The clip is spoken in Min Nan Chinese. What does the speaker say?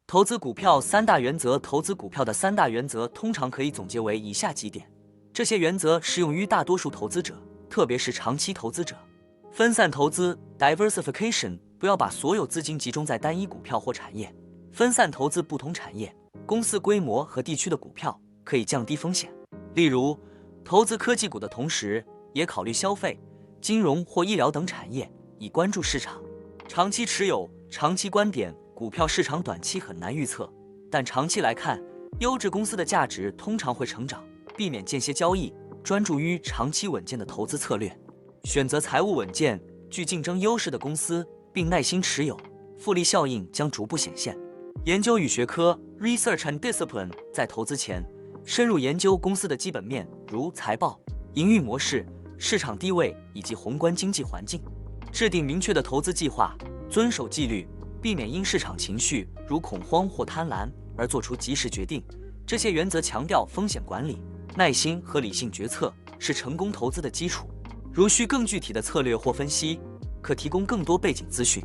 投資股票三大原則。投資股票的三大原則通常可以總結為以下幾點，這些原則適用於大多數投資者，特別是長期投資者。分散投資（diversification），不要把所有資金集中在單一股票或產業，分散投資不同產業、公司規模和地區的股票，可以降低風險。例如，投資科技股的同時，也考慮消費、金融或醫療等產業，以關注市場。長期持有，長期觀點。股票市場短期很難預測，但長期來看，優質公司的價值通常會成長。避免間歇交易，專注於長期穩健的投資策略。選擇財務穩健、具競爭優勢的公司，並耐心持有，複利效應將逐步顯現。研究與學科（Research and Discipline）在投資前，深入研究公司的基本面，如財報、營運模式、市場地位以及宏觀經濟環境，制定明確的投資計劃，遵守紀律，避免因市場情緒如恐慌或貪婪而做出即時決定。這些原則強調風險管理、耐心和理性決策是成功投資的基礎。如需更具體的策略或分析，可提供更多背景資訊。